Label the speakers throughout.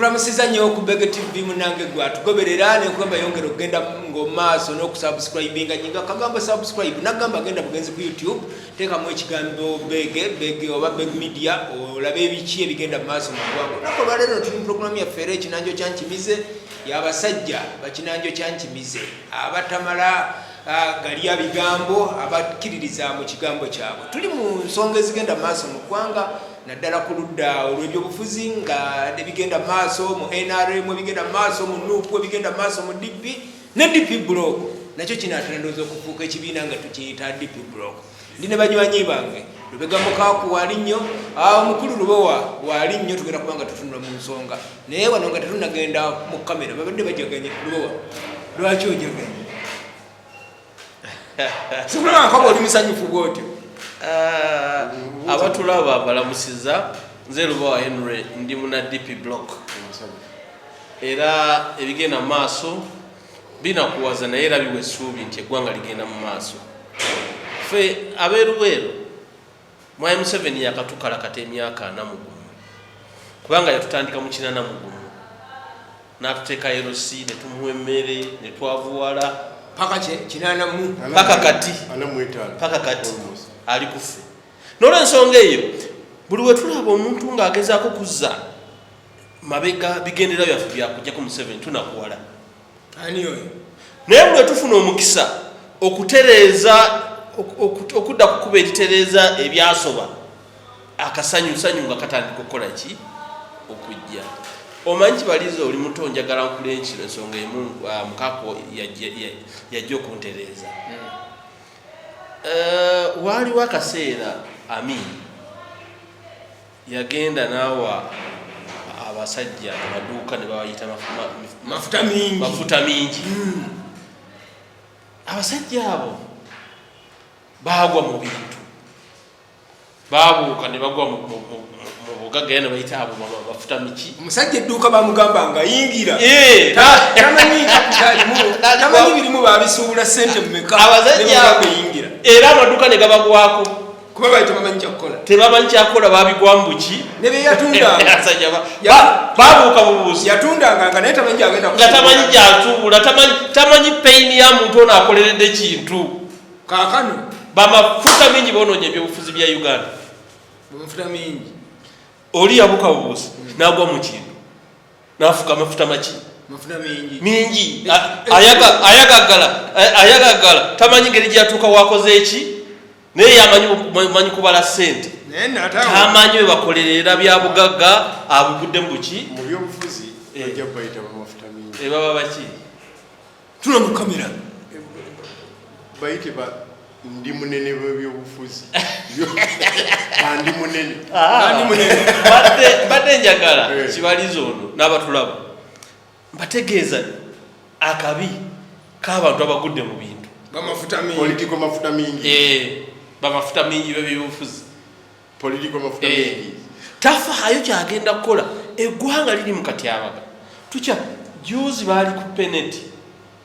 Speaker 1: Nkulamusiza nnyo ku Bege TV. Munange gwe atugoberera, nenkugamba yongera okugenda ng'omaaso n'okusubscribinga. Nyinga kagambo "subscribe", nagamba genda bugenzi ku YouTube, teekamu ekigambo Bege Bege oba Beg Media, olabe ebiki ebigenda mu maaso mu ggwanga. Olunaku olwaleero tuli mu puroguramu yaffe era Ekinanjo Kyankimize, y'abasajja bakinanjo kyankimize, abatamala galya bigambo, abakkiririza mu kigambo kyabwe. Tuli mu nsonga ezigenda mu maaso mu ggwanga, naddala ku ludda olw'ebyobufuzi, nga ebigenda mu maaso mu NRM, ebigenda mu maaso mu NUP, ebigenda mu maaso mu DP ne DP Bloc. Nakyo kinaatera ndowooza okufuuka ekibiina nga tukiyita DP Bloc. Ndi ne banywanyi bange. Lubega Mukaaku waali nnyo, omukulu Lubowa waali nnyo. Tugenda kuba nga tutunula mu nsonga, naye wano nga tetunagenda mu kamera, babadde bajaganye. Lubowa, lwaki ojaganye? Sikulaba oli musanyufu bwotyo.
Speaker 2: Abatulaba balamusiza. Nze Lubowa Henry, ndi muna DP Bloc, era ebigenda mu maaso binakuwaza, naye era biwa essuubi nti eggwanga ligenda mu maaso. Ffe abeeruweero, mwami Museveni yakatukalakata emyaka 41, kubanga yatutandika mu 81 n'atuteeka LC, ne tumuwa emmere, ne twavuwala.
Speaker 1: Paka 80.
Speaker 2: Paka kati.
Speaker 3: 45.
Speaker 2: Paka kati ali kuffe. N'olwensonga eyo, buli we tulaba omuntu ng'agezaako kuzza mabega bigendera byaffe byakujjako Museveni, tunakuwala.
Speaker 1: Ani oyo?
Speaker 2: Naye buli wetufuna omukisa okutereeza, okudda kukuba eritereeza ebyasoba, akasanyusanyu nga katandika okukola ki? Okujja. Omanyi kibaliza, oli muto, njagala nkula enkiro. Ensonga emu, Mukako yajja okuntereeza. Waaliwo akaseera Amin yagenda n'awa abasajja amaduuka ne babayita
Speaker 1: mafuta mingi.
Speaker 2: Mafuta mingi. Abasajja abo baagwa mu bintu, babuuka ne bagwa mu bugagga, era ne bayita abo mafuta miki.
Speaker 1: Omusajja edduuka bamugamba nga yingira,
Speaker 2: Eh,
Speaker 1: tamanyi kapitalimu, tamanyi birimu, babisuubula sente mumeka.
Speaker 2: Abasajja abo
Speaker 1: yingira.
Speaker 2: Era amaduuka ne gabagwako.
Speaker 1: Kuba bali tebamanyi kyakukola.
Speaker 2: Tebamanyi kyakukola, babigwamu buki.
Speaker 1: Ne byeyatundanga.
Speaker 2: Abasajja babuuka bubuuzi.
Speaker 1: Yatundanga nga naye tamanyi gyagenda.
Speaker 2: Nga tamanyi gyatuubula, tamanyi pain ya muntu ono akoleredde kintu.
Speaker 1: Kaakano
Speaker 2: bamafuta mingi bonoonye ebyobufuzi bya Uganda.
Speaker 1: Bamafuta mingi.
Speaker 2: Oli yabuuka bubuuzi n'agwa mu kintu n'afuka amafuta maki?
Speaker 1: Mafuta mingi.
Speaker 2: Mingi. Ayagagala, tamanyi ngeri gyeyatuuka wakoze eki, naye yamanyi manyi kubala sente.
Speaker 1: Naye natawo.
Speaker 2: Tamanyi bwe bakolerera bya bugagga, abuguddemu buki.
Speaker 3: Mu byobufuzi bajja bayita bamafuta mingi.
Speaker 2: Ebaba baki?
Speaker 1: Tula mu kamera.
Speaker 3: Bayite ba ndi munene bwebyobufuzi, bandi munene.
Speaker 1: Bandi munene.
Speaker 2: Badde njagala kibaliza ono n'abatulaba, mbategeeza akabi k'abantu abagudde mu bintu.
Speaker 1: Bamafuta mingi.
Speaker 3: Political mafuta mingi.
Speaker 2: Bamafuta mingi b'ebyobufuzi.
Speaker 3: Political mafuta mingi.
Speaker 2: Tafaayo kyagenda kukola, eggwanga liri mu katyabaga. Tukya juzi baali ku peneti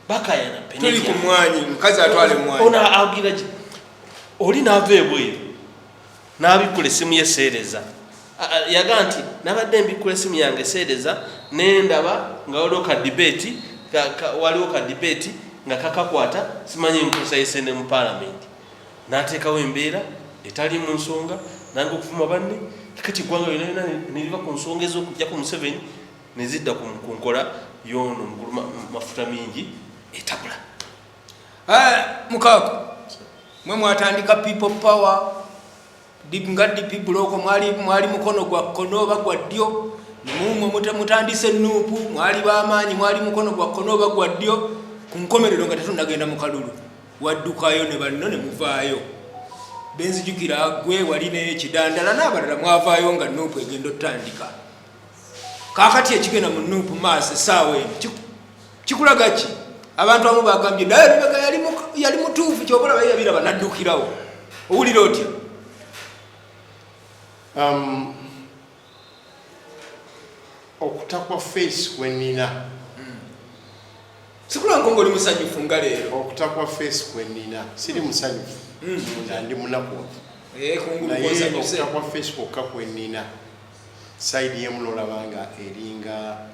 Speaker 2: bakayana.
Speaker 1: Tuli ku mwanyi, mukazi atwala emwanyi.
Speaker 2: Ono agira ki? Oli n'ava ebweru n'abikkula essimu ye seereza. Yagaa nti nabadde mbikkula essimu yange seereza, nendaba nga waliwo ka debate waliwo ka debate nga kakakwata simanyi enkozesa y'esente mu paalamenti, n'ateekawo embeera etali mu nsonga nanga okuvuma banne. Kati eggwanga lyonna lyonna neriva ku nsonga ez'okujjako Museveni, nezidda ku nkola y'ono mukulu mafuta mingi etabula.
Speaker 1: Mukaako, mwe mwatandika People Power nga DP Bloc, mwali mukono gwa kkono oba gwa ddyo? Mumwe mutandise NUP, mwali bamaanyi, mwali mukono gwa kkono oba gwa ddyo? Ku nkomerero nga tetunagenda mu kalulu, waddukayo ne banno ne muvaayo. Benzijukira gwe wali nekidandala n'abalala, mwavaayo nga NUP egenda otutandika. Kakati ekigenda mu NUP maaso essaawa eno kikulaga ki? Abantu abamu bagambye naye Lubega yali mutuufu, kyobalaba yabiraba naddukirawo. Owulira otya?
Speaker 3: Okuta kwa face kwenina.
Speaker 1: Sikulanko ngaoli musanyufu nga leero.
Speaker 3: Okuta kwa face kwenina, siri musanyufu, nga ndi munakuwavu.
Speaker 1: Kungulu
Speaker 3: Naye
Speaker 1: konsanyuse.
Speaker 3: okuta kwa face kwokka kwenina. Side yemu nolaba nga eringa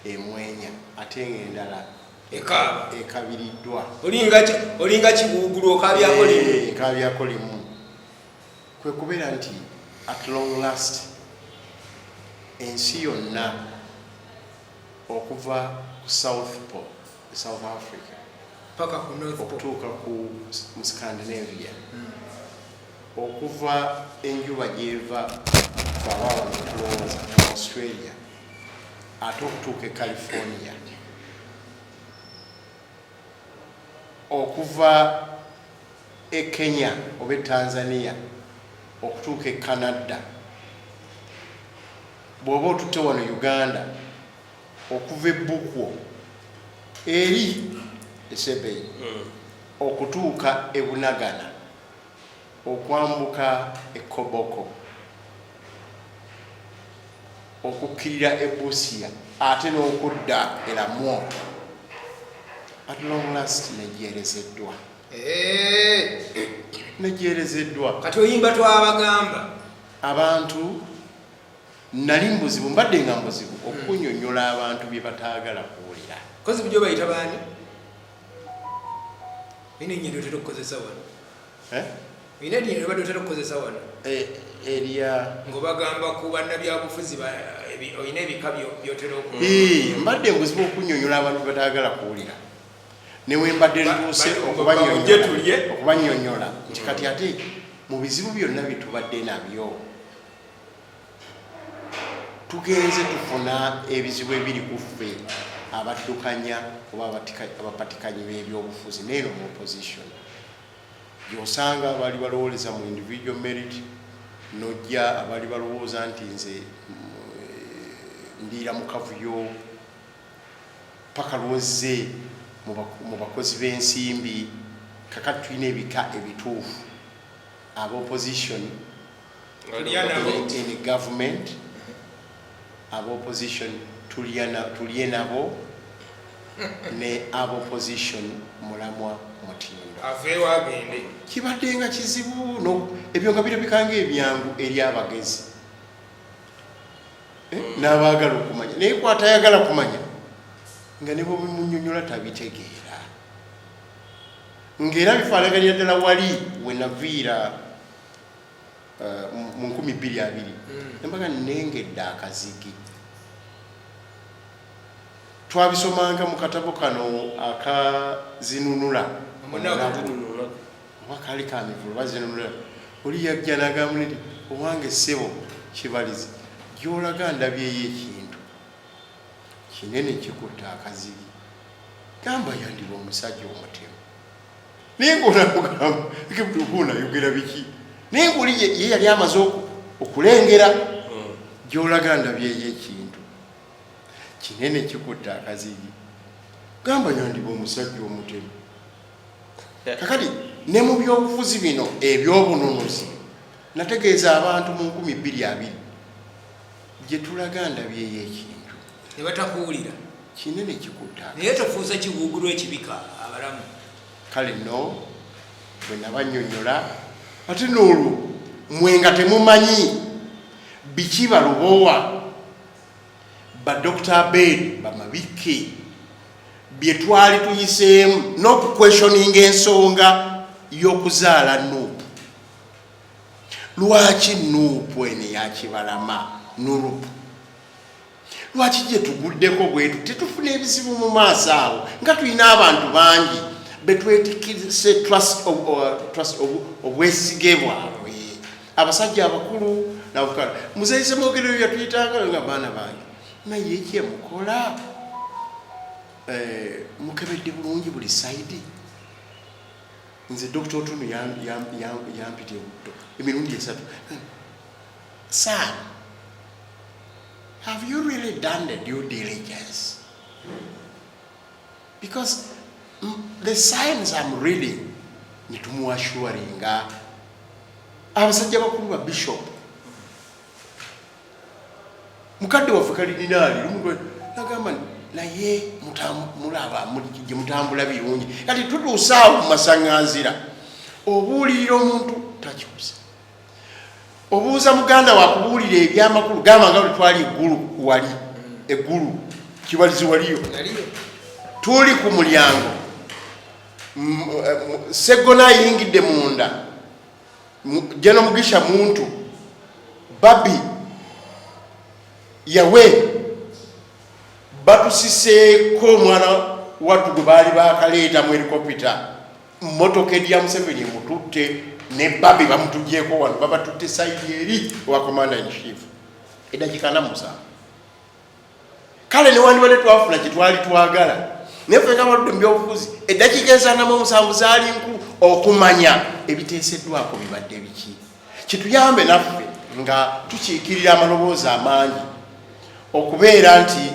Speaker 3: emwenya, ate nga endala
Speaker 1: ekaaba.
Speaker 3: Ekabiriddwa.
Speaker 1: Olinga kibuugulu, okabyako limu.
Speaker 3: Ekabyako limu. Kwe kubeera nti at long last ensi yonna okuva ku South Pole, South Africa,
Speaker 1: paka ku North Pole,
Speaker 3: okutuuka ku mu Scandinavia, okuva enjuba gyeva abaawano tulowooza mu Australia, ate okutuuka e California, okuva e Kenya oba e Tanzania okutuuka e Canada, bw'oba otutte wano Uganda, okuva e Bukwo eri Esebeyi okutuuka e Bunagana, okwambuka e Koboko, okukkirira e Busia, ate n'okudda e Lamwo, at long last negyerezeddwa. Negyerezeddwa.
Speaker 1: Kati oyimba twabagamba.
Speaker 3: Abantu nali mbuzibu, mbadde nga mbuzibu okunyonyola abantu bye bataagala kuwulira.
Speaker 1: Kozi bujo bayita baani? Olina erinnya lyotera okukozesa wano?
Speaker 3: Eh?
Speaker 1: Olina erinnya lyobadde otera okukozesa wano?
Speaker 3: Erya?
Speaker 1: Ng'obagamba ku bannabyabufuzi, olina ebika byotera oku
Speaker 3: Mbadde mbuzibu okunyonyola abantu bye bataagala kuwulira, newe mbadde ntuuse
Speaker 1: Bamujje tulye.
Speaker 3: okubanyonyola nti kati ate mu bizibu byonna bye tubadde nabyo, tugenze tufuna ebizibu ebiri ku ffe abaddukanya oba abapatikanyi b'ebyobufuzi. Neeno mu opposition gyosanga abaali balowooleza mu individual merit, nojja abaali balowooza nti nze ndiira mu kavuyo, paka lwozze mu bakozi b'ensimbi. Kakati tulina ebika ebituufu: aba opposition
Speaker 1: Tulya nabo.
Speaker 3: in government, aba opposition tulye nabo, ne aba opposition mulamwa mutindo.
Speaker 1: Aveewo agende.
Speaker 3: Kibadde nga kizibu ebyo nga birabika nga ebyangu eri abagezi n'abaagala okumanya, naye kwatayagala kumanya nga ne bwebimunyonyola tabitegeera, ng'era bifaanaganira ddala wali we naviira mu 2020. Nembaga nengedde akazigi, twabisomanga mu katabo kano akazinunula.
Speaker 1: Omunaku.
Speaker 3: Oba kaali ka mivule oba zinunula. Oli yajja nagamba nti, "Owange ssebo Kibalizi, gyolaga ndabyeyo ekintu kinene kikutta akazigi." Gamba yandiba omusajja omutemu, naye ngaonamugamba ayogera biki, naye ngaoli ye yali amaze okulengera. "Gyolaga ndabyeyo ekintu kinene kikutta akazigi." Gamba yandiba omusajja omutemu. Kakati ne mu byobufuzi bino ebyobununuzi, nategeeza abantu mu 2020, gye tulaga ndabyeyo ekintu
Speaker 1: ne batakuwulira
Speaker 3: kinene kikutta.
Speaker 1: Naye tofuusa kiwuugulu ekibika abalamu.
Speaker 3: Kale nno bwe nabanyonyola, ate n'olwo mwe nga temumanyi biki, balubowa ba Dr Abed Bamabikke bye twali tuyiseemu n'okuquestioninga ensonga y'okuzaala NUP. Lwaki NUP eno eyakibalama NURUP? Lwaki gye tuguddeko bwetu tetufuna ebizibu mu maaso awo, nga tulina abantu bangi betwetikise trust, obwesige bwabwe, abasajja abakulu nabukala? Muzeyi Semwogerero yatuyitanga nga, "Baana bange, naye kyemukola mukebedde bulungi buli side?" Nze Dr Otunu yampita ebutto emirundi esatu, "Son, have you really done the due diligence? Because the signs I'm reading." Netumuassuringa abasajja bakulu ba bishop, mukadde waffe kalidinaali nagamba, "Naye mulaba gye mutambula birungi." Kati tutuuse awo mu masaŋŋanzira, obuulirira omuntu takyusa. Obuuza muganda wakubuulira ebyamakulu, gamba nga bwe twali eggulu, wali eggulu kibalizi waliyo, tuli ku mulyango, Seggona ayingidde munda, Jeno Mugisha Muntu, Babi Yawe, batusiseeko omwana wattu gwe baali bakaleeta mu helikopita, mmotoka edi ya Museveni emututte ne Babi bamutugyeko wano, babatutte sayidi eri owa commander in chief, eddakiika 47. Kale newandibadde twafuna kye twali twagala, naye ffe nga baludde mu byobufuzi, eddakiika 47 zaali nkulu okumanya ebiteeseddwako bibadde biki, kituyambe naffe nga tukiikirira amaloboozi amangi okubeera nti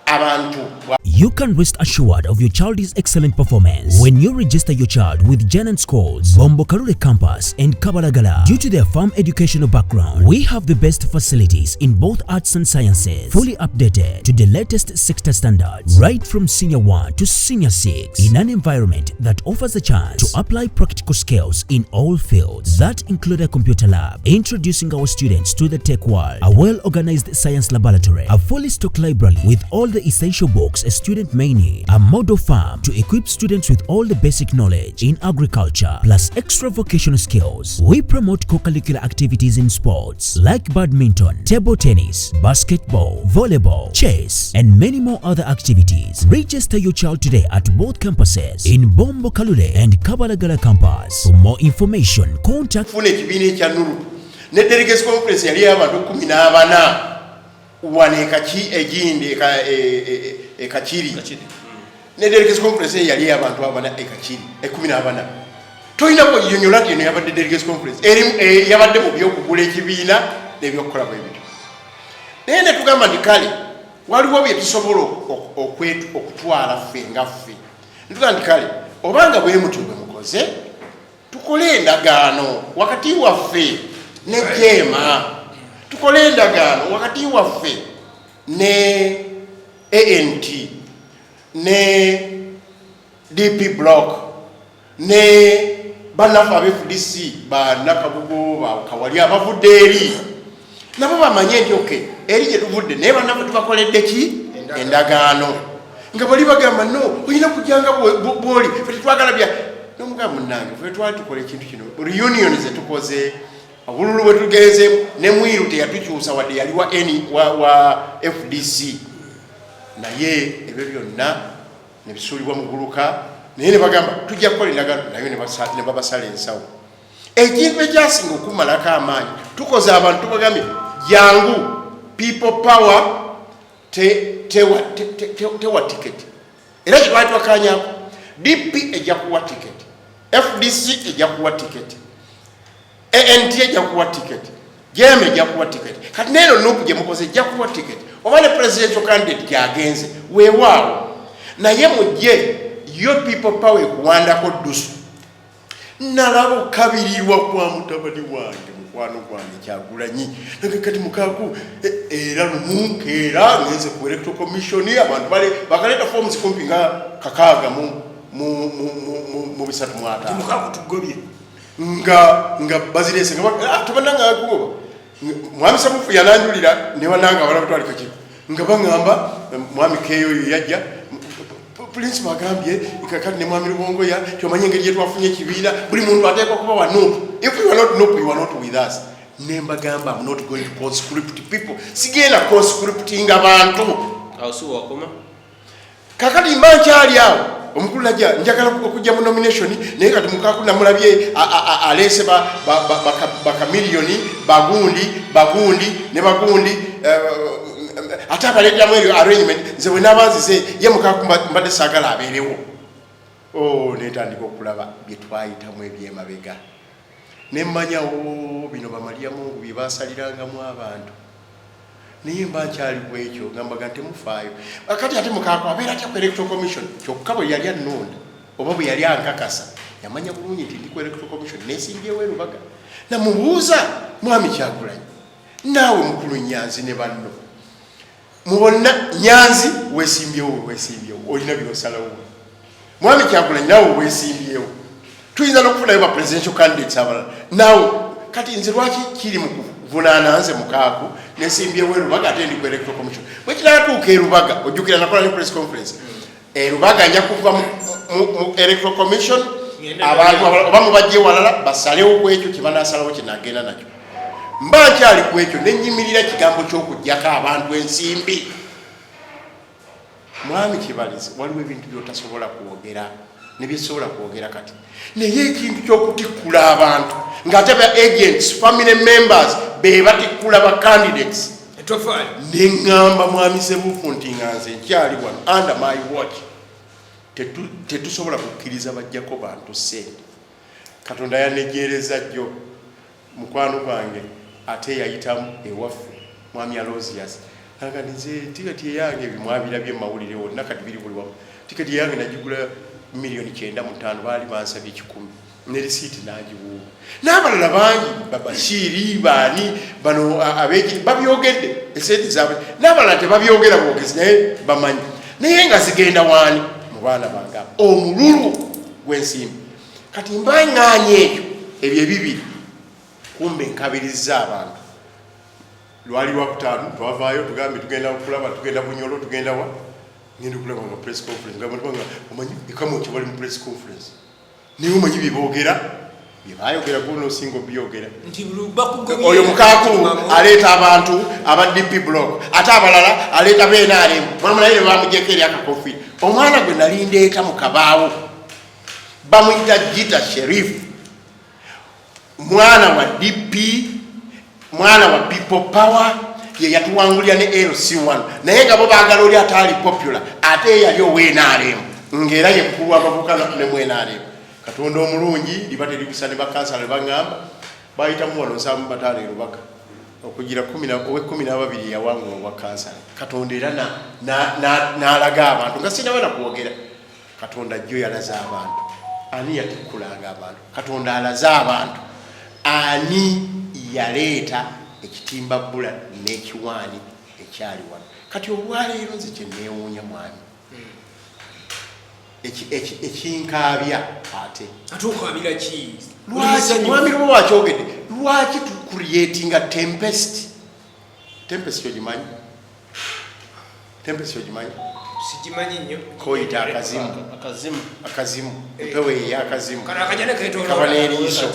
Speaker 3: abantu.
Speaker 4: You can rest assured of your child's excellent performance when you register your child with Janan Schools, Bombo Kalule Campus, and Kabalagala. Due to their farm educational background, we have the best facilities in both arts and sciences, fully updated to the latest sector standards, right from Senior 1 to Senior 6, in an environment that offers a chance to apply practical skills in all fields that include a computer lab, introducing our students to the tech world, a well-organized science laboratory, a fully stocked library with all the essential books a student may need, a model farm to equip students with all the basic knowledge in agriculture, plus extra vocational skills. We promote co-curricular activities in sports like badminton, table tennis, basketball, volleyball, chess, and many more other activities. Register your child today at both campuses in Bombo Kalule and Kabalagala campus. For more information, contact
Speaker 3: Funa ekibiina ekya NURUP ne delegates conference yali y'abantu 14 wano ekaki egindi ekakiri
Speaker 2: Kakiri.
Speaker 3: Ne delegates conference eyo yali y'abantu abana ekakiri 14. Tolina kunyonyola nti eno yabadde delegates conference erimu yabadde mu byokugula ekibiina n'ebyokukola bwe bityo. Naye ne tugamba nti kale waliwo bye tusobola okutwala ffe nga ffe, netugamba nti kale obanga bwe mutyo bwe mukoze, tukole endagaano wakati waffe ne JEEMA, tukole endagaano wakati waffe ne ANT ne DP Block ne bannaffe aba FDC, banakabugo bakawali abavudde eri, nabo bamanye nti okay, eri gye tuvudde, naye bannaffe tubakoledde ki? Endagaano. Nga bali bagamba, no, olina kujjanga bwoli, fe tetwagala bya nomugamba. Munange, fe twali tukola ekintu kino, reunion zetukoze, obululu bwe tugenze ne Mwiru teyatukyusa wadde yali wa N, wa FDC, naye ebyo byonna ne bisuulibwa muguluka. Naye ne bagamba tujja kukola endagaano naye ne babasala ensawo. Ekintu ekyasinga okumalako amaanyi, tukoze abantu, tubagambye jangu, People Power tewa ticket, era kyetwali twakanyako, DP ejja kuwa ticket, FDC ejja kuwa ticket, ANT ejja kuwa ticket, JEEMA ejja kuwa ticket, kati neeno NUP gye mukoze ejja kuwa ticket, oba ne presidential candidate gyagenze weewaawo, naye mujje yo People Power ekuwandako ddusu. Nalaba okabirirwa kwa mutabani wange, mukwano gwange Kyagulanyi, nange kati mukaku era lumu nkeera ngenze ku Electoral Commission, abantu bale bakaleeta forms kumpi nga 6 mu 35.
Speaker 1: Mukaku tugobye.
Speaker 3: Nga bazirese nga tebananga kugoba. Mwami Samufu yananjulira ne bananga abalala batwali kakiko nga baŋŋamba mwami Keyo oyo yajja Prince bagambye kakati ne mwami Lubongoya kyomanye engeri gyetwafunye ekibiina, buli muntu ateekwa kuba wa NUP. If you are not NUP, you are not with us. Ne mbagamba, I'm not going to conscript people, sigenda conscriptinga bantu.
Speaker 2: Awo si wakoma.
Speaker 3: Kakati mba nkyali awo, omukulu najja, njagala okujja mu nomination, naye kati mukaku namulabye aleese bakamiliyoni bagundi bagundi ne bagundi, ate abaleeteramu eryo arrangement. Nze bwe naaba nzize ye mukaku mbadde saagala abeerewo. Oh, netandika okulaba bye twayitamu ebyemabega, nemmanyawo bino bamalyamungu bye basalirangamu abantu. Naye mba nkyali ku ekyo nga mbaga ntemufaayo. Kati ate mukaako abeera atya ku Electoral Commission? Kyokka bwe yali annonda oba bwe yali ankakasa, yamanya bulungi nti ndi ku Electoral Commission, nesimbyewo erubaga. Namubuuza, mwami Kyagulanyi, naawe mukulu Nyanzi ne banno mubonna, Nyanzi wesimbyewo, wesimbyewo, olina byosalawo, mwami Kyagulanyi naawe wesimbyewo, tuyinza n'okufunayo ba presidential candidates abalala naawe. Kati nze lwaki kiri mu kuvunaana nze mukaaku nesimbyewo erubaga ate ndi ku electoral commission? Bwe kinaatuuka erubaga, ojjukira nakola ne press conference erubaga, nja kuva mu electoral commission. Abantu oba mubajje walala basalewo ku ekyo kyebanasalawo, kyenagenda nakyo. Mba nkyali ku ekyo, nenyimirira kigambo ky'okugjako abantu ensimbi. Mwami Kibalizi, waliwo ebintu byotasobola kwogera nebyesobola kwogera kati, naye ekintu ky'okutikkula abantu ng'ate ba agents, family members be batikkula ba candidates. Neŋŋamba mwami Sebuufu nti nga nze nkyali wano, under my watch tetusobola kukkiriza bajjako bantu sente. Katonda yanejeereza jjo mukwano gwange ate yayitamu ewaffe, mwami Alosius, aga nze tiketi eyange, ebimwabirabye mumawulire wonna, kati biri buli wamu. Tiketi eyange nagigula 95 million, baali bansabye 100, ne risiiti nagiwuuba. N'abalala bangi, Babashiiri baani bano abeegi babyogedde, esente zaabwe. N'abalala tebabyogera bwogezi, naye bamanyi. Naye nga zigenda waani? Mu baana bange abo, omululu gw'ensimbi. Kati mba ŋŋaanya ekyo, ebyo ebibiri, kumbe nkabiriza abantu. Lwali lwakutaano, twavaayo tugambye tugenda kulaba, tugenda Bunyolo, tugenda wa, ngenda okulaba nga press conference, nga abantu banga omanyi ekamoki bali mu press conference, naye omanyi byeboogera, byebayogera gwonosinga obyogera.
Speaker 1: Nti bakugobye.
Speaker 3: Oyo mukaaku aleeta abantu aba DP block, ate abalala aleeta BNRM. Mwamulaye ne bamugyeko eri akakofi. Omwana gwe nali ndeeta mu kabaawo bamuyita Gita Sherif, mwana wa DP, mwana wa People Power, ye yatuwangulira ne LC1, naye nga bo baagala oli ataali popular, ate yali ownrm, ng'era ye mukulu w'abavubuka ne mu NRM. Katonda omulungi, liba terikusa ne bakansala ne baŋŋamba bayitamu wano 75 e Rubaga okugira owekumi n'ababiri yawangula obwa kansala. Katonda era n'alaga abantu nga sinaba nakwogera. Katonda jjo yalaze abantu ani yatikkulanga abantu. Katonda alaze abantu ani yaleeta ekitimba bbula n'ekiwaani ekyali wano. Kati olwaleero nze kyeneewuunya, mwami, ekinkaabya ate.
Speaker 1: Ate okabira ki?
Speaker 3: Lwaki, mwami luba wakyogedde, lwaki tucreatinga tempest? Tempest ogimanyi? Tempest ogimanyi?
Speaker 1: Sigimanyi nnyo.
Speaker 3: Koyita akazimu.
Speaker 2: Akazimu.
Speaker 3: Akazimu, empewo eyakazimu.
Speaker 1: Kano akajana ketoloola.
Speaker 3: Kaba n'eriiso,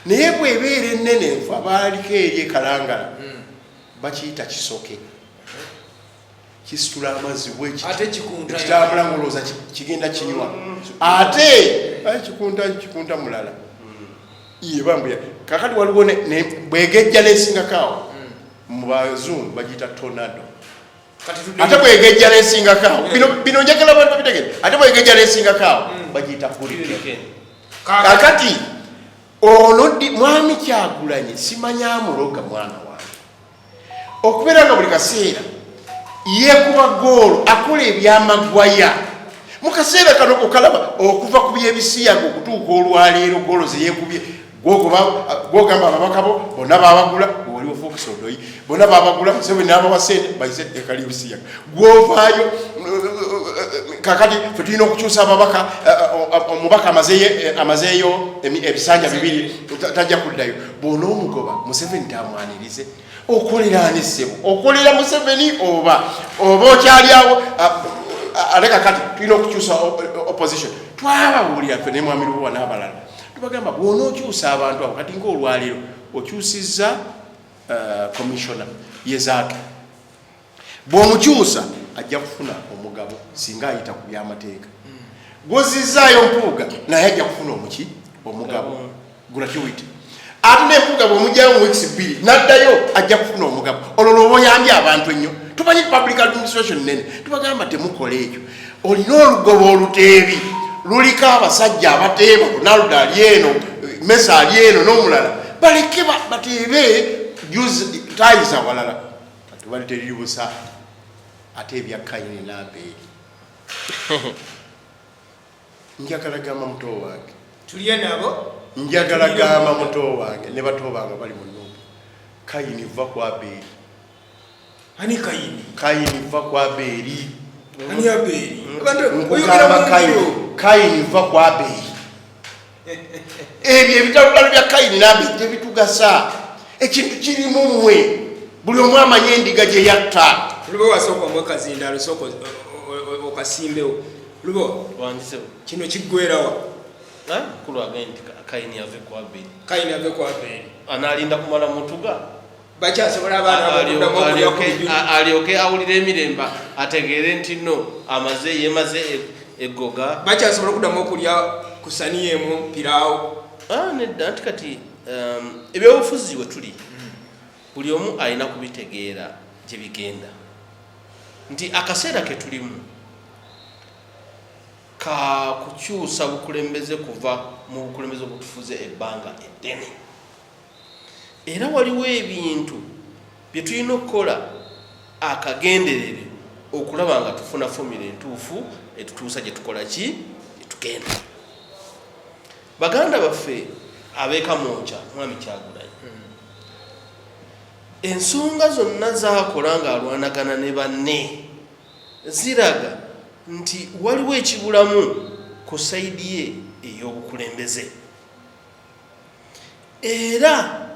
Speaker 3: naye bwebeera ennene, nfe abaaliko eri ekalangala bakiyita kisoke, kisitula amazzi bwekiti.
Speaker 1: Ate kikunta.
Speaker 3: Ekitambula ngolowooza kigenda kinywa, ate aye kikunta, kikunta mulala ye bambuya. Kakati waliwo bwegejja nesingakaawo, mu bazungu bagiyita tornado.
Speaker 1: Kati tudde.
Speaker 3: Ate bwegejja nesingakaawo, bino njagala abantu babitegere, ate bwegejja nesingakaawo bagiyita hurricane.
Speaker 2: Hurricane.
Speaker 3: Kakati ono mwami Kyagulanyi, simanya amuloga mwana wange okubeera nga buli kaseera yeekuba goolo, akola ebyamagwaya. Mu kaseera kano okalaba okuva ku byebisiyaga okutuuka olwaleero, goolo zeyekubye, gwogamba ababaka bo bonna babagula, waliwo Fox Odoi, bonna babagula, Museveni nabawa sente bayise etteka lyebisiyaga. Gwovaayo kakati fe tulina okukyusa ababaka. Omubaka amazeeyo ebisanja 2, tajja kuddayo. Bw'onoomugoba, Museveni tamwanirize. Okolera ani, ssebo? Okolera Museveni oba okyali awo? Ate kakati tulina okukyusa opposition. Twabawulira ffe ne mwami Lubowa n'abalala, tubagamba bw'onookyusa abantu abo, kati ngaolwaleero okyusizza commissioner Yezaake, bw'omukyusa ajja kufuna omugabo singa ayita ku byamateeka. Gwozizaayo Mpuuga, naye ajja kufuna omuki, omugabo, gratuity. Ate nempuuga bwomugyayo mu weeks 2 naddayo, ajja kufuna omugabo. Olwo lwoba oyambye abantu ennyo. Tumanyi public administration nene, tubagamba temukola ekyo. Olina olugoba oluteebi luliko abasajja abateeba, Ronaldo ali eno, Messi ali eno n'omulala, baleke bateebe tayiza walala. Kati bali teriri busa. Ate ebya Kayini n'Abeeri, njagala gamba muto wange.
Speaker 1: Tulye nabo.
Speaker 3: Njagala gamba muto wange ne bato bange bali mu nnumba, Kayini va ku Abeeri.
Speaker 1: Ani Kayini?
Speaker 3: Kayini va ku Abeeri.
Speaker 1: Ani Abeeri?
Speaker 3: Nkugamba Kayini, Kayini va ku Abeeri. Ebyo ebitalutalo bya Kayini n'Aberi tebitugasa. Ekintu kirimu mmwe, buli omu amanye endiga gye yatta.
Speaker 1: Lubo, wasooka omwe kazindaalo, sooka okasimbewo, Lubo.
Speaker 2: Wangisewo.
Speaker 1: Kino kiggwerawa?
Speaker 2: Mukulu agambye nti Kayini ave ku Aberi.
Speaker 1: Kayini ave ku Aberi.
Speaker 2: Anaalinda kumala mutuga?
Speaker 1: Bakyasobola abaana abokuddamu okulya ku bijuli?
Speaker 2: Alyoke awulire emirembe, ategeere nti no amaze yemaze eggoga.
Speaker 1: Bakyasobola okuddamu okulya ku saniya emu piraawo?
Speaker 2: Ah, nedda. Nti kati ebyobufuzi we tuli, buli omu alina kubitegeera gye bigenda, nti akaseera ke tulimu ka kukyusa bukulembeze kuva mu bukulembeze obutufuze ebbanga eddene, era waliwo ebintu bye tulina okukola akagenderere okulaba nga tufuna formula entuufu etutuusa gye tukola ki, gye tugenda. Baganda baffe ab'eKamwokya, Mwami Kyagulanyi, ensonga zonna zakola ng'alwanagana ne banne ziraga nti waliwo ekibulamu ku side ye ey'obukulembeze, era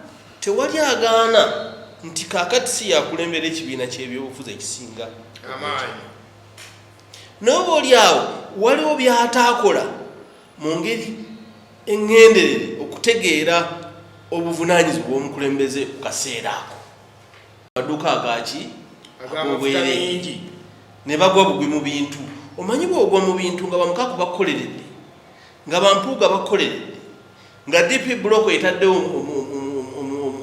Speaker 2: tewali agaana nti kaakati si yakulembera ekibiina ky'ebyobufuzi ekisinga
Speaker 1: amaanyi.
Speaker 2: Naye oba oli awo waliwo byataakola mu ngeri eŋŋenderere okutegeera obuvunaanyizibwa bw'omukulembeze ku kaseera ako. Amaduuka agaki
Speaker 1: ag'amafuta
Speaker 2: ag'obwereere
Speaker 1: mingi
Speaker 2: ne bagwa bugwi mu bintu. Omanyi bw'ogwa mu bintu nga bamukaku bakukoleredde, nga bampuuga bakukoleredde, nga DP Block etaddewo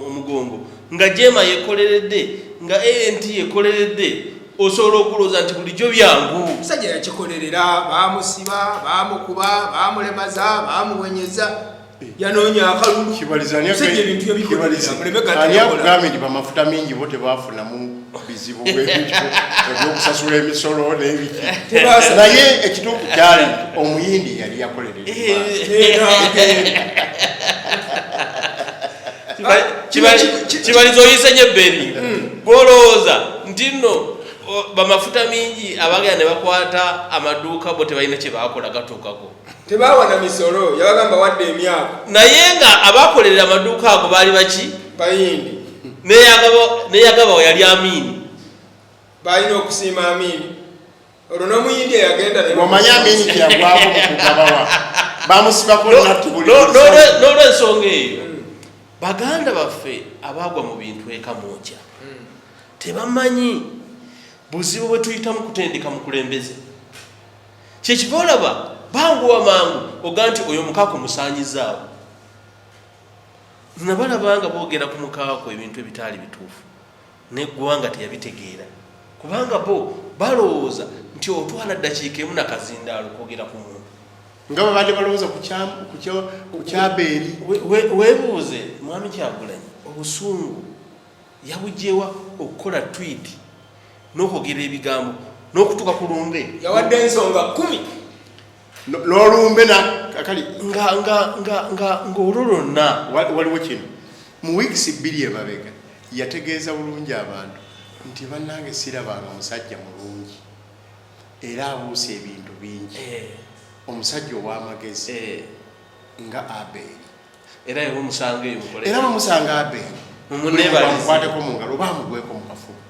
Speaker 2: omugongo, nga JEEMA yekoleredde, nga ANT yekoleredde, osobola okulowooza nti bulijjo byangu.
Speaker 1: Omusajja yakikolerera, bamusiba, bamukuba, bamulemaza, bamuwenyeza, yanoonya akalulu.
Speaker 3: Kibaliza ani
Speaker 1: Omusajja ebintu yabikolerera.
Speaker 3: Kibaliza,
Speaker 1: Muleme
Speaker 3: ani
Speaker 1: gatakola.
Speaker 3: akugambye nti bamafuta mingi bo tebafunamu bizibu bwebityo ebyokusasula emisolo n'ebiki? Naye ekituufu kyali nti Omuyindi yali yakolerera.
Speaker 2: Kibaliza oyise nyo ebberi gwolowooza nti nno bamafuta mingi abagenda ne bakwata amaduuka bo tebalina kye bakola gatuukako.
Speaker 1: Tebawana misolo, yabagamba wadde emyaka.
Speaker 2: Naye nga abakolerera amaduuka ago baali baki?
Speaker 1: Bayindi.
Speaker 2: Neyagaba yali Amini.
Speaker 1: Balina okusiima Amini, olwo n'Omuyindi eyagenda naye.
Speaker 3: Omanyi Amini kyeyagwako mu kugabawa, bamusibako natti buli
Speaker 2: N'olwensonga eyo, baganda baffe abaagwa mu bintu eKamwokya tebamanyi buzibu bwe tuyitamu kutendeka mukulembeze. Kyekiva olaba banguwa mangu oga nti oyo mukaako musaanyizaawo. Nabalaba nga boogera ku mukaako ebintu ebitaali bituufu, neggwanga teyabitegeera, kubanga bo balowooza nti otwala ddakiika emu nakazindaalo kwogera ku muntu.
Speaker 3: Nga babadde balowooza ku kyabeeri.
Speaker 2: Weebuuze Mwami Kyagulanyi obusungu yabugyewa okukola tweet n'okwogera ebigambo n'okutuuka ku lumbe.
Speaker 1: Yawadde ensonga 10.
Speaker 3: N'olumbe kali.
Speaker 2: Nga nga nga nga ng'olwo lwonna.
Speaker 3: Waliwo kino, mu wiikisi 2 emabega yategeeza bulungi abantu nti bannange, sirabanga musajja mulungi era abuusa ebintu bingi, omusajja ow'amagezi nga Abeeri.
Speaker 2: Era yeba omusanga eyo mukole.
Speaker 3: Era bamusanga Abeeri.
Speaker 2: Mumuneebalize.
Speaker 3: Bamukwateko mu ngalo oba amugweko mu kafuba.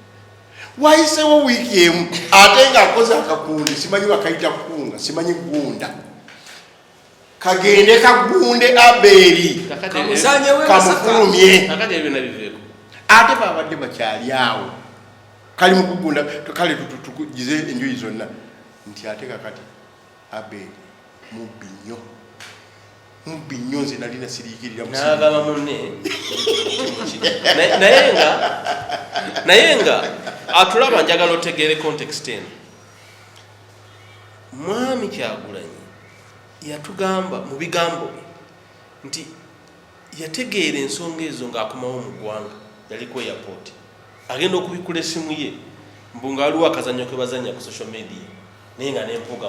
Speaker 3: Wayisewo wiiki emu, ate ng'akoze akakundi, simanyi bakayita kunga, simanyi gunda, kagende kagunde Abeeri.
Speaker 1: Kamusanyewo e Masaka.
Speaker 3: Kamufulumye.
Speaker 2: Kakati ebyo byonna biveeko.
Speaker 3: Ate babadde bakyali awo, kali mu kugunda, kale tugize enjuyi zonna nti ate kakati Abeeri mubbi nnyo, mubbi nnyo, nze nali nasiriikirira.
Speaker 2: N'agamba munne naye nga atulaba. Njagala otegeere context eno. Mwami Kyagulanyi yatugamba mu bigambo bye nti yategeera ensonga ezo ng'akomawo mu ggwanga, yali ku airport agenda okubikula essimu ye, mbu nga waliwo akazannyo ke bazannya ku social media, naye nga nempuuga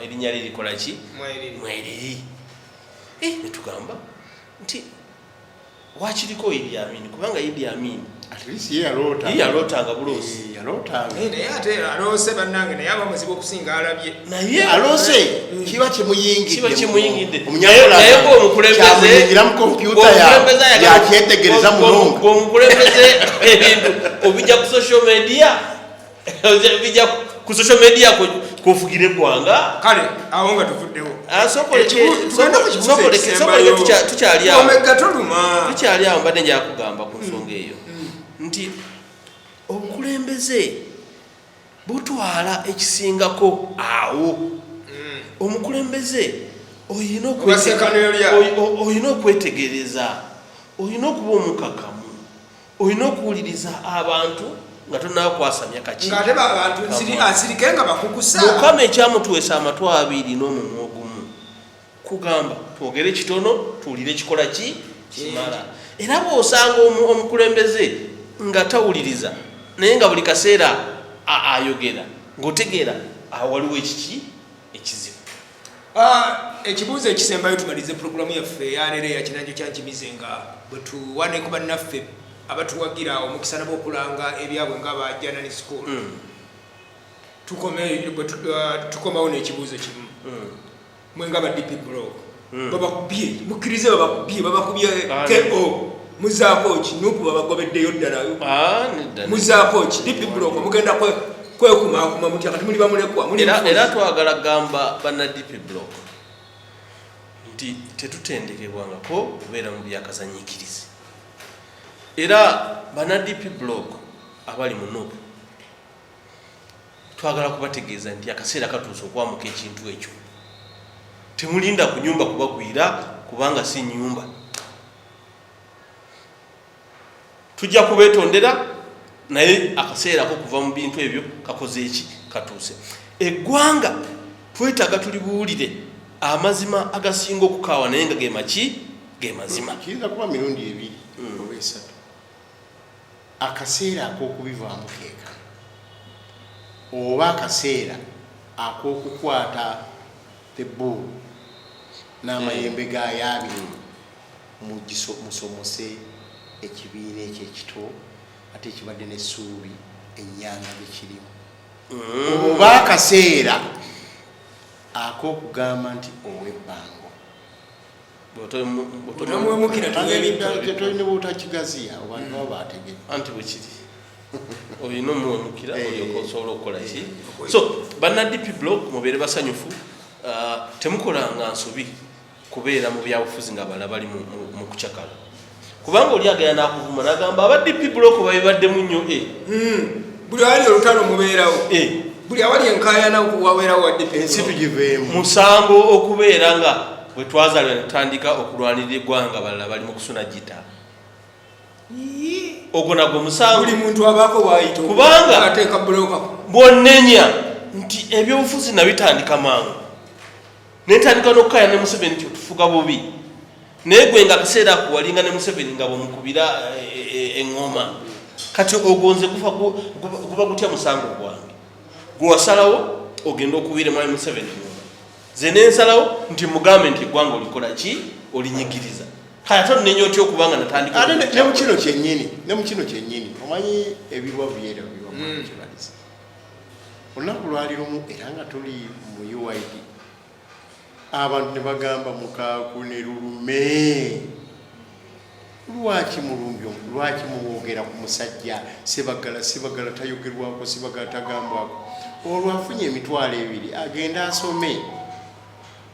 Speaker 2: erinnya lye likola ki?
Speaker 1: Mweriri.
Speaker 2: Mweriri. Netugamba nti Wakiriko Idi Amin, kubanga Idi Amin
Speaker 3: At least ye yaloota.
Speaker 2: Ye yalootanga buloosi.
Speaker 3: Eh, yalootanga.
Speaker 1: Eh, naye ate aloose bannange, naye aba muzibu okusinga alabye.
Speaker 2: Naye
Speaker 3: aloose kiba kimuyingidde.
Speaker 2: Kiba kimuyingidde.
Speaker 3: Omunyakola
Speaker 2: Naye ng'omukulembeze-
Speaker 3: kyamuyingira mu kompyuta
Speaker 2: ng'omukulembeze ayagala-
Speaker 3: yakyetegereza mulungi.
Speaker 2: Ng'omukulembeze ebintu obijja ku social media, bijja ku social media kufugira eggwanga.
Speaker 1: Kale awo nga tuvuddewo.
Speaker 2: Ah,
Speaker 1: Tugende ku kibuuzo
Speaker 2: sooka oleke,
Speaker 1: ekisembayo.
Speaker 2: tukyali awo.
Speaker 1: Omega toluma.
Speaker 2: Tukyali awo, mbadde njala kugamba ku nsonga eyo nti obukulembeze butwala ekisingako awo. Omukulembeze olina
Speaker 1: Obasekanolya.
Speaker 2: olina okwetegereza, olina okuba omukakamu, olina okuwuliriza abantu nga tonakwasamya kaki.
Speaker 1: Ng'ate abantu asirike nga bakukusa.
Speaker 2: Mukama ekyamutuwesa amatu abiri n'omumwa ogumu kugamba twogere kitono, tuwulire kikola ki kimala. Era bw'osanga omukulembeze nga tawuliriza, naye nga buli kaseera ayogera, ng'otegeera awo waliwo ekiki ekizibu.
Speaker 1: Ekibuuzo ekisembayo tumalize pulogulamu yaffe eyaleero eya Kinanjo Kyankimize, nga bwe tuwaneko bannaffe abatuwagira omukisa nabo okulanga ebyabwe nga ba Janani School. Tukomawo n'ekibuuzo kimu. Mwe nga ba DP Block, babakubye, mukkirize babakubye, babakubye ko muzaako ki? NUP babagobeddeyo ddala.
Speaker 2: Ah, nedda, nedda.
Speaker 1: Muzaako ki DP Block? Mugenda kwekumaakuma mutya kati muli bamulekwa, muli
Speaker 2: Era
Speaker 1: nfuuzi?
Speaker 2: Era twagala gamba banna DP Block nti tetutendekebwangako kubeera mu byakazanyiikirizi. Era banna DP Block abali mu NUP twagala kubategeeza nti akaseera katuuse okwamuka ekintu ekyo. Temulinda ku nyumba kubagwira, kubanga si nyumba. Tujja kubeetondera, naye akaseera ko kuva mu bintu ebyo kakoze eki katuuse. Eggwanga twetaaga tulibuulire amazima agasinga okukaawa, naye nga gemaki ge mazima.
Speaker 3: Kiyinza kuba mirundi ebiri oba esatu. Akaseera ak'okubivaamu keekano, oba akaseera ak'okukwata the bull n'amayembe gaayo abiri, musomose ekibiina ekyo ekito ate ekibadde n'essuubi ennyanga gye kirimu, oba akaseera ak'okugamba nti ow'ebbango
Speaker 1: Otamuwemukira tuwebidde.
Speaker 3: Tetolina bw'otakigaziya, abantu baba bategedde.
Speaker 2: Anti bwe kiri, olina omuwemukira olyoka osobola okukola ki.
Speaker 1: Eh.
Speaker 2: So banna DP Block mubeere basanyufu. Temukolanga nsobi kubeera mu byabufuzi nga abalala bali mu kucakala, kubanga oli agenda n'akuvuma n'agamba aba DP Block babibaddemu nnyo.
Speaker 1: Buli awali olutalo mubeerawo. Buli awali enkaayana wabeerawo wadde.
Speaker 3: Ensi tugiveemu.
Speaker 2: Musango okubeera nga bwe twazaalibwa ne tutandika okulwanirira eggwanga, balala bali mu kusuna gita. Ogwo nagwo musango.
Speaker 1: Buli muntu abaako waayita.
Speaker 2: Kubanga-
Speaker 1: Ateeka bulooka.
Speaker 2: Bwonnenya nti ebyobufuzi nabitandika mangu, nentandika n'okukaya ne Museveni nti otufuga bubi, naye gwe nga akaseera ako walinga ne Museveni nga bwemukubira eŋŋoma. Kati ogwo nze guba gutya musango gwange? Gwe wasalawo ogenda okubira mwami Museveni eŋŋoma, ze nensalawo nti mugambe nti eggwanga olikola ki, olinyigiriza. Kale ate onenya otya okubanga natandika?
Speaker 3: Ate ne mu kino kyennyini, ne mu kino kyennyini, omanyi ebirwa byera biwa kibaliza. Olunaku lwali lumu era nga tuli mu UYD, abantu ne bagamba mukaaku ne lulume, lwaki mulumbi, lwaki muwogera ku musajja Sebagala? Sebagala tayogerwako, Sebagala tagambwako. Olwo afunye 20,000 agende asome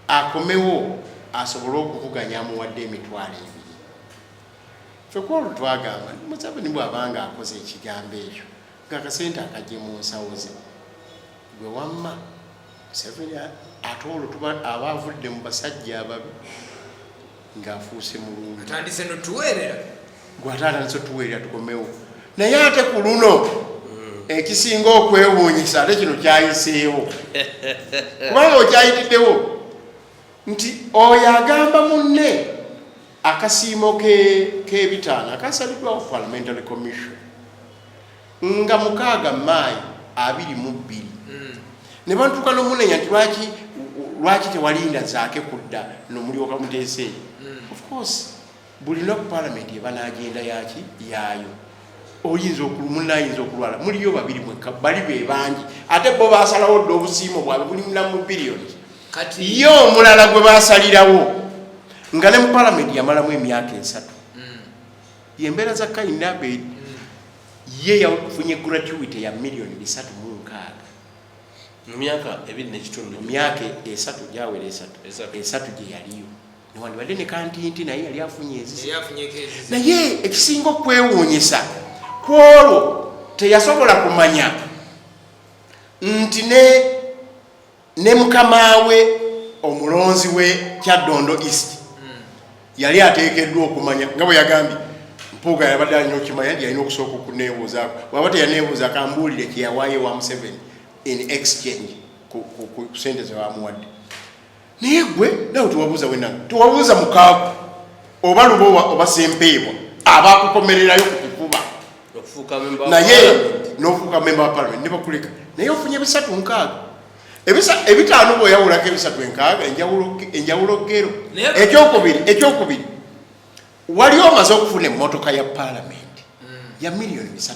Speaker 3: akomewo asobole okuvuganya, amuwadde 20,000. Ffe kwolwo twagamba Museveni bw'abanga akoze ekigambo ekyo ng'akasente akajje mu nsawo ze, gwe wamma Museveni ate olwo tuba aba avudde mu basajja ababi ng'afuuse mulungi.
Speaker 1: Atandise notuweerera.
Speaker 3: Gwe ate atandise otuweerera, tukomewo. Naye ate ku luno ekisinga okwewuunyisa, ate kino kyayiseewo kubanga okyayitiddewo nti oyo agamba munne akasiimo k'ebitaano akasaliddwawo Parliamentary Commission nga 6 Maayi 22, ne batuuka n'omunenya nti lwaki tewalinda Zaake kudda nomulyoka muteeseeyo. Of course. Buli lunaku palamenti eba n'agenda yaki yaayo. Oyinza munayinza okulwala, muliyo babiri mwekka, bali be bangi, ate bo basalawo dda obusiimo bwabwe buli mu billions.
Speaker 1: Kati
Speaker 3: Ye omulala gwe basalirawo nga ne mu palamenti yamalamu emyaka 3, yembeera za Kayini Abedi, ye yafunye gratuity ya miliyoni 360.
Speaker 2: Mu myaka 2 n'ekitundu.
Speaker 3: Mu myaka 3 gyawera 3.
Speaker 2: 3.
Speaker 3: 3 gye yaliyo, newandibadde ne kantinti, naye yali afunye ezize.
Speaker 1: Yali afunyeko ezize.
Speaker 3: Naye ekisinga okwewuunyisa ku olwo, teyasobola kumanya nti ne mukama we omulonzi we Kyaddondo East yali ateekeddwa okumanya, nga bwe yagambye Mpuuga, yabadde alina okimanya nti yalina okusooka okuneebuuzaako. Bwaba teyaneebuuzaako, ambuulire kyeyawaayo wa Museveni in exchange ku sente zebamuwadde. Naye gwe nawe tewabuuza wenanga, tewabuuza mukaaku oba Lubowa oba Sempeebwa abakukomererayo ku kifuba.
Speaker 2: Okufuuka member wa
Speaker 3: Naye
Speaker 2: parliament.
Speaker 3: N'ofuuka member wa parliament ne bakuleka, naye ofunye 360, 500 bw'oyawulako 360, enjawulo gero. Ekyokubiri, wali omaze okufuna emmotoka ya parliament ya miliyoni 320.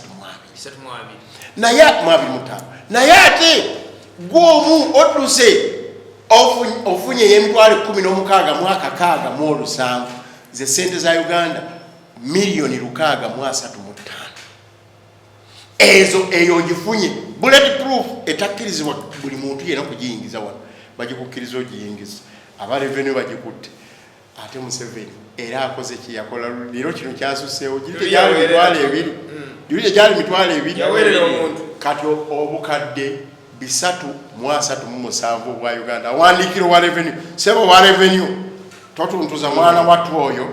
Speaker 1: 320.
Speaker 3: Naye mu 25, naye ate gwomu odduse ofunye ey'emitwalo 16,607, ze sente za Uganda miliyoni 635. Ezo eyo ogifunye bullet proof, etakkirizibwa buli muntu yenna kugiyingiza wano, bagikukkiriza ogiyingiza, aba revenue bagikutte. Ate Museveni era akoze kyeyakola leero, kino kyasuseewo, giri tegyali 20,000, giri tegyali 20,000.
Speaker 1: Yaweerera omuntu.
Speaker 3: Kati obukadde 337 obwa Uganda, awandiikiro wa revenue, sebo wa revenue, totuntuza mwana wattu oyo,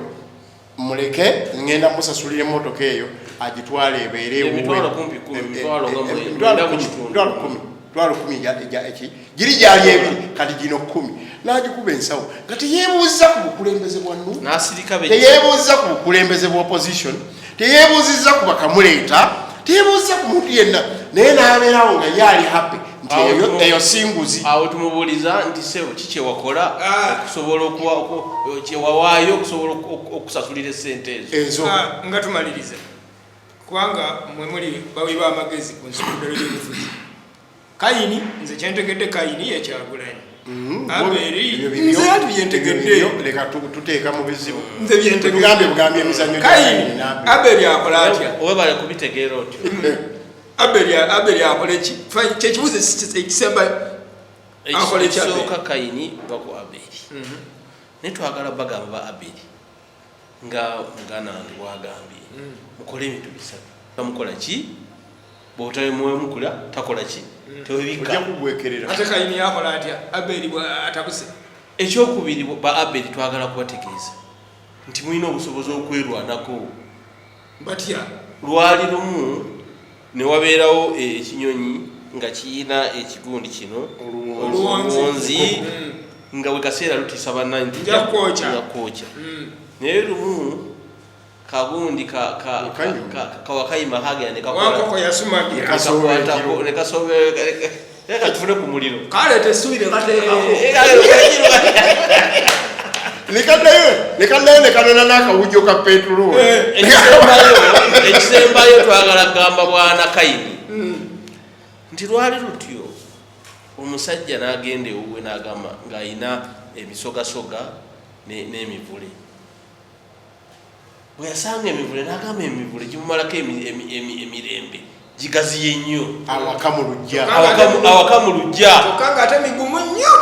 Speaker 3: muleke, ngenda musasulira emmotoka eyo agitwale ebeere ewuwe.
Speaker 2: Emitwalo kumpi 10, emitwalo nga
Speaker 3: emitwalo
Speaker 2: 9 mu
Speaker 3: 10,
Speaker 2: kitundu.
Speaker 3: 10,000, 10,000 eki giri gyali ebiri, kati gino 10 n'agikuba ensawo nga teyeebuuza ku bukulembeze bwa NUP.
Speaker 2: N'asirika be.
Speaker 3: Teyeebuuza ku bukulembeze bwa opposition, teyeebuuzizza ku bakamuleeta, teyeebuuziza ku muntu yenna, naye n'abeerawo nga ye ali happy nti
Speaker 2: Awo
Speaker 3: eyo eyo singuzi.
Speaker 2: Awo tumubuuliza nti, sebo, ki kyewakola
Speaker 1: Ah.
Speaker 2: okusobola okuwa kyewawaayo okusobola okusasulira esente ezo?
Speaker 3: Ezo.
Speaker 1: Ah, nga tumaliriza, kubanga mwe muli bawi b'amagezi ku nsukudalo y'obufuzi, Kayini, nze kyentegedde, Kayini yekyagulanyi, Aberi
Speaker 3: Ebyo bibyo.
Speaker 1: nze anti byentegedde.
Speaker 3: Ebyo bibyo, leka tuteeka mu bizibu.
Speaker 1: Nze byentegedde.
Speaker 3: Tugambye bugambye emizannyo gya
Speaker 1: Kayini,
Speaker 3: Kayini n'Aberi.
Speaker 1: Aberi akola atya?
Speaker 2: Webale kubitegeera otyo.
Speaker 1: Aberi akola ki? Kyekibuzo ekisembayo. Akola ki Aberi?
Speaker 2: Ekisooka, Kayini baku Aberi, naye twagala bagamba ba Aberi, nga muganda wange bwagambye, mukole ebintu bisatu. Bamukola ki bwotamuwemukula, takola ki, tewebika.
Speaker 3: Ojja kugwekerera.
Speaker 1: Ate Kayini yakola atya Aberi bwe atabuse?
Speaker 2: Ekyokubiri, ba Aberi twagala kubategeeza nti mulina obusobozi okwerwanako.
Speaker 1: Batya?
Speaker 2: Lwali lumu ne wabeerawo ekinyonyi nga kiyina ekigundi kino.
Speaker 1: Oluwonzi.
Speaker 2: Oluwonzi, nga bwe kaseera lutiisa bannange nti
Speaker 1: Nja kwokya.
Speaker 2: Nja kwokya. Naye lumu kagundi
Speaker 3: Wakayima.
Speaker 2: kawakayima kagenda ne kakola
Speaker 1: Wankoko yasumagira.
Speaker 3: Kasoba ekiro.
Speaker 2: Ne kasoba, leka tufune ku muliro.
Speaker 1: Kaleeta essubi ne kateekako.
Speaker 3: Nekaddayo nekanona n'akawujjo ka petulooli.
Speaker 2: Ekisembayo, twagala kugamba bwana Kayini nti lwali lutyo omusajja n'agenda ewuwe n'agamba ng'ayina emisogasoga n'emivule. Bwe yasanga emivule n'agamba emivule gimumalako emirembe, gigaziye nnyo.
Speaker 3: Awaka mu luggya.
Speaker 2: Awaka mu luggya.
Speaker 1: Kyokka ng'ate migumu nnyo,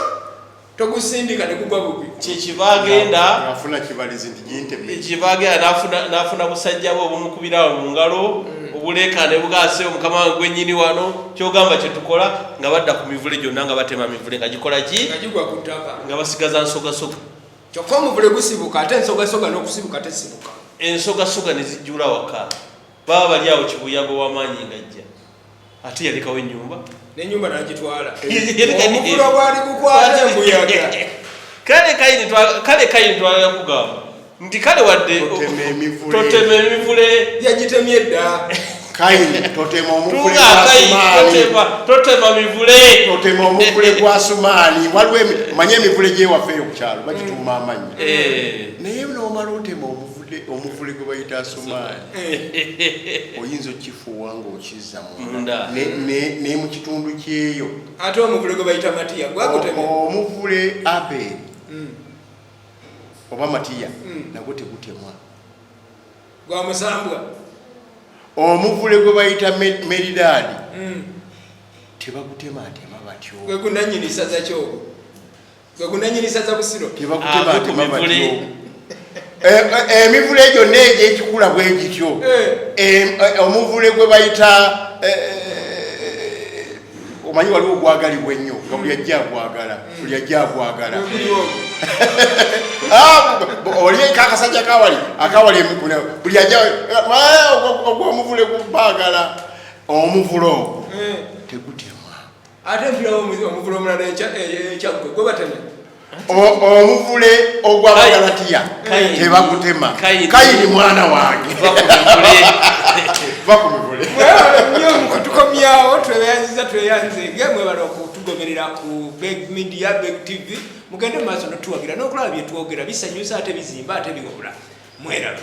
Speaker 1: togusindika ne gugwa bugwi.
Speaker 2: Kyekiva agenda
Speaker 3: Afuna kibalizi nti ginteme.
Speaker 2: Kiva agenda n'afuna busajja bwe obumukubirawo mu ngalo, obuleekaane bugase, omukama wange gwennyini wano kyogamba kyetukola, nga badda ku mivule gyonna, nga batema mivule nga gikola ki?
Speaker 1: Nga gigwa ku ttaka.
Speaker 2: Nga basigaza nsogasoga.
Speaker 1: Kyokka omuvule gusibuka, ate ensogasoga n'okusibuka tesibuka.
Speaker 2: Ensogasoga ne zijjula waka, baba bali awo, kibuyaga ow'amaanyi ng'ajja, ate yalekawo ennyumba.
Speaker 1: N'ennyumba n'agitwala, omuvule gwali gukwata embuyaga.
Speaker 2: Kale Kayini twagala kugamba nti kale wadde
Speaker 3: Totema emivule.
Speaker 2: Totema emivule.
Speaker 1: Yagitemye dda.
Speaker 3: Kayini, totema omuvule
Speaker 2: Tunga
Speaker 3: gwa
Speaker 2: Kayini,
Speaker 3: Sumaani.
Speaker 2: totema mivule.
Speaker 3: Totema omuvule gwa Sumaani. Waliwo manye emivule gyewaffe eyo ku kyalo bagituuma amannya. Naye n'omala otema omuvule gwe bayita Sumaani, oyinza okifuuwa ng'okizza munda
Speaker 2: Munda.
Speaker 3: Ne mu kitundu kyeyo.
Speaker 1: Ate omuvule gwe bayita Matiya gwaguteme?
Speaker 3: Omuvule Aberi oba Matiya nagwo tegutemwa.
Speaker 1: Gwa musambwa.
Speaker 3: Omuvule gwe bayita Meridaadi tebagutematema batyo.
Speaker 1: Gwe gunanyini saza kyogwo, gwe gunanyini saza Busiro.
Speaker 3: Tebagutematema
Speaker 2: Ave ku mivule.
Speaker 3: batyo. Emivule gyonna egyekikula bwe gityo. Omuvule gwe bayita omanyi waliwo ogwagalibwa ennyo nga buli ajja agwagala, buli ajja agwagala.
Speaker 1: Gwe guliwo ogwo.
Speaker 3: Ah, oli kakasajja kawali akawali emikuna buli ajja ogwomuvule gubaagala, omuvule ogwo tegutemwa.
Speaker 1: Ate mpirawo omuvule omulala ekyaggwe gwe batemya.
Speaker 3: Omuvule ogw'Abagalatiya
Speaker 2: Kayini.
Speaker 3: tebagutema.
Speaker 2: Kayini.
Speaker 3: Kayini mwana wange,
Speaker 2: Va ku mivule.
Speaker 3: va ku mivule.
Speaker 1: Mwebale nnyo mukutukomyawo, tweyanziza, tweyanzege. Mwebale okutugoberera ku Beg Media, Beg TV. Mugende mu maaso notuwagira n'okulaba byetwogera bisanyusa ate bizimba ate biwabula. Mweraba.